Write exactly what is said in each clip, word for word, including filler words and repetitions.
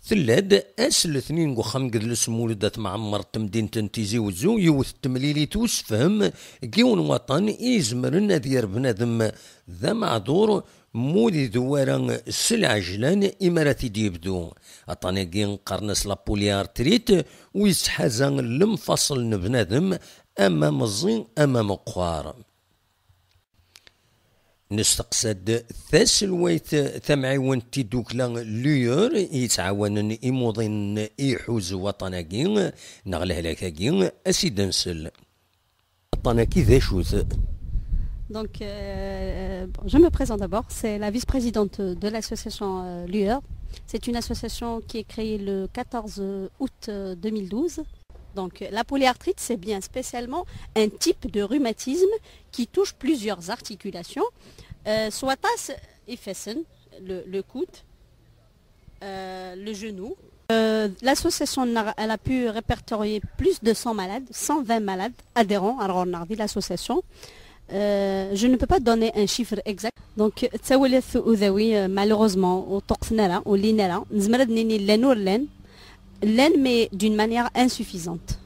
Tella-d ass n letnin deg uxxam n Gedles Mulud At Mɛemmer n temdint n Tizi Wezzu yiwet n temlilit usefhem deg yiwen n waṭṭan i izemren ad yerr bnadem d ameɛdur, ma ur ideww ara s lɛejlan imi ara t-id-yebdu. Aṭṭan-agi qqaren-as la polyarthrite, u yettḥaza lemfaṣel n bnadem, ama meẓẓi ama meqqar. Nesteqsa-d taselwayt tamɛiwent n tiddukla Lueur yettɛawanen imuḍinen i iḥuz waṭṭan-agi neɣ lehlak-agi, a s-id-nsel. Aṭṭan-agi d acu-t? Donc, euh, bon, je me présente d'abord. C'est la vice-présidente de l'association euh, Lueur. C'est une association qui est créée le quatorze août euh, deux mille douze. Donc, la polyarthrite, c'est bien spécialement un type de rhumatisme qui touche plusieurs articulations. Euh, soit ifassen, le, le coude, euh, le genou. Euh, l'association, elle a pu répertorier plus de cent malades, cent vingt malades adhérents à l'association. Euh, je ne peux pas donner un chiffre exact. Donc, ttawilat udawi, euh, malheureusement, ur ṭṭuqten ara, ur llin ara. Nezmer ad nini llan ur llan, llan, mais d'une manière insuffisante.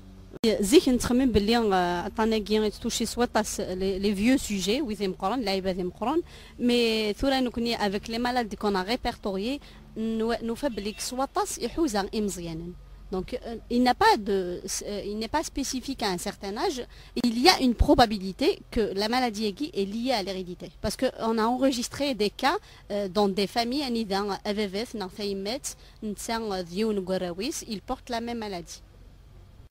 Zik nettxemmim belli euh, aṭṭan-agi yetttuci s waṭas les, les vieux sujets, wid imeqqren, lɛibad imeqqren, mais tura nekkni avec les malades qu'on a répertoriés, nwa- nufa belli s waṭas iḥuza imeẓyanen. Donc, euh, il n'a pas de, euh, il n'est pas spécifique à un certain âge. Il y a une probabilité que la maladie aiguë est liée à l'hérédité. Parce qu'on a enregistré des cas euh, dans des familles, anida ababat neɣ tayemmat, netta d yiwen n warraw-is, il porte la même maladie.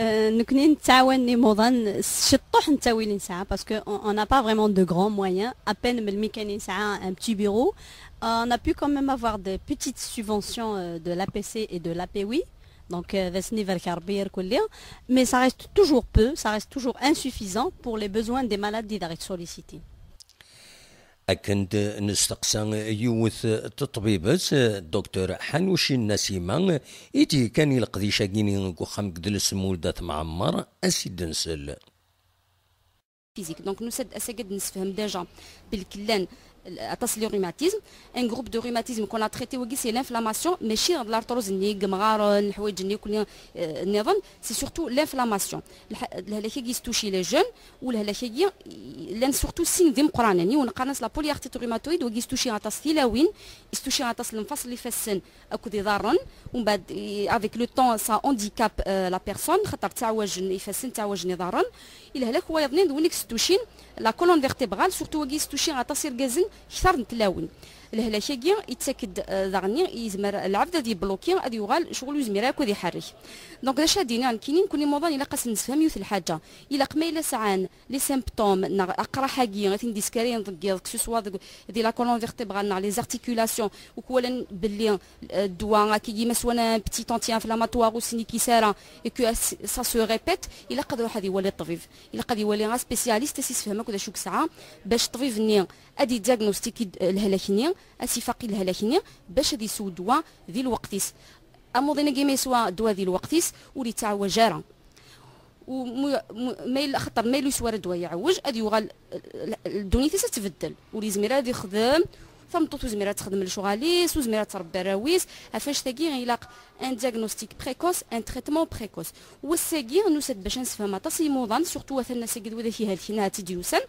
Euh, nekkni nettɛawan imuḍan s ciṭṭuḥ n ttawil i nesɛa, parce que on on n'a pas vraiment de grands moyens, à peine melmi kan i nesɛa un petit bureau. On a pu quand même avoir des petites subventions euh, de l'A P C et de l'A P W I. Donc, euh, d asen ibarek Rebbi irkelli, mais ça reste toujours peu, ça reste toujours insuffisant pour les besoins des malades d-, d-, sollicités. Akken d-, nesteqsa yiwet n teṭbibet, Docteur Ḥanucin Nasima, i d-yekkan i leqdic-agi deg uxxam n Gedles Mulud At Mɛemmer, a s-id-nsel. Physique. Donc, nous, ass-agi ad d-nessefhem déjà belli llan aṭas les rhumatismes. Un groupe de rhumatisme qu'on a traité wagi, c'est l'inflammation, mačči d l'arthrose-nni, imɣaren, leḥwayeǧ-nni, akk-nni, euh, nniḍen, c'est surtout l'inflammation. Lḥ-, lehlak-agi yestuci les jeunes, u lehlak-agi llan surtout sin d imeqqranen. Yiwen qqaren-as la polyarthrite rhumatoïde, wagi yestuci aṭas tilawin, yestuci aṭas lemfaṣel ifassen, akked iḍarren, umbeɛd, i-, avec le temps, ça handicape euh, la personne, xaṭer ttɛawajen ifassen, ttɛawajen iḍarren. I lehlak wayeḍnin d win i yestucin la colonne vertébrale, surtout wagi yestuci aṭas irgazen kter n tlawin. Lehlak-agi yettak-d euh, daɣen yezmer lɛebd ad yebluki, ad yuɣal ccɣel ur yezmir ara akk ad iḥerrek. Donc d acu ad d-iniɣ nekkini, nekkni imuḍan ilaq ad sen-nessefhem yiwet n lḥaǧa. Ilaq ma yella sɛan les symptômes neɣ aqraḥ-agi ad ten-id-iskarayen deg yiḍ, que ce soit deg, di la colonne vertébrale neɣ les articulations, u k-walan belli euh, ddwa akkagi ma swan un petit anti-inflammatoire ur sen-ikkis ara, et que ça se répète, ilaq ad iruḥ ad iwali ṭṭbib. Ilaq ad iwali un spécialiste, ad s-isefhem akk d acu i yesɛa, bac ṭṭbib-nni ad idiagnostiki euh, lehlak-nni, ad s-ifaq i lehlak-nni, bac ad isew ddwa di lweqt-is. Amuḍin-agi ma yeswa ddwa di lweqt-is, ur yettɛawaj ara. U mu- mu- ma yella, xaṭer ma yella yeswa ara ddwa iɛewwej, ad yuɣal, eh, ddunit-is ad tbeddel. Ur yezmir ara ad ixdem, tameṭṭut ur yezmir ad texdem lecɣal-is, ur yezmir ad tṛebbi arraw-is. Ɣef annect-agi ilaq un diagnostic précoce, un traitement précoce. Wass-agi nusa-d bac ad nessefhem aṭas n yimuḍan, surtout atan ass-agi d widak ihelken ahat i d-yusan.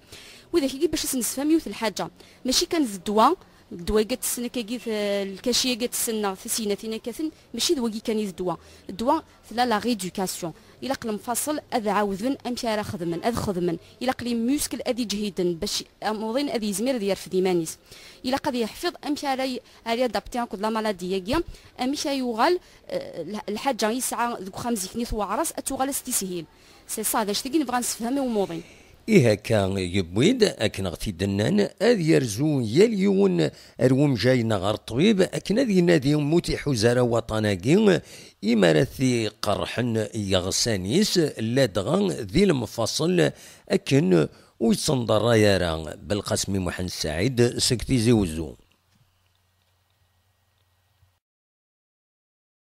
Widak-agi bac ad sen-nessefhem yiwet n lḥaǧa. Mačči kan d ddwa, ddwa-agi ad tessen akkagi, t- lkaci-agi ad tessen neɣ tisignatin akka ten, mačči d wagi kan i d ddwa. Ddwa tella la rééducation. Ilaq lemfaṣel ad ɛawden amek ara xedmen, ad xedmen. Ilaq les muscles ad iǧhiden bac amuḍin ad yezmir ad yerfed iman-is. Ilaq ad yeḥfiḍ amek ara y- ara yadapti akked la maladie-agi, amek ara yuɣal euh, lḥ- lḥaǧa yesɛa deg uxxam zik-nni tewɛer-as ad tuɣal as-tishil. C'est ça, d acu-tagi nebɣa nessefhem i umuḍin. Ihi akka yewwi-d, akken ɣ t-id-nnan, ad yerzu yal yiwen ar wemjay neɣ ɣer ṭṭbib akken ad inadi ma ur t-iḥuz ara waṭṭan-agi, imi ara t-iqerrḥen iɣsan-is, ladɣa di lemfaṣel, akken ur yettenḍerray ara. Belqasem Muḥend Saɛid seg Tizi Wezzu.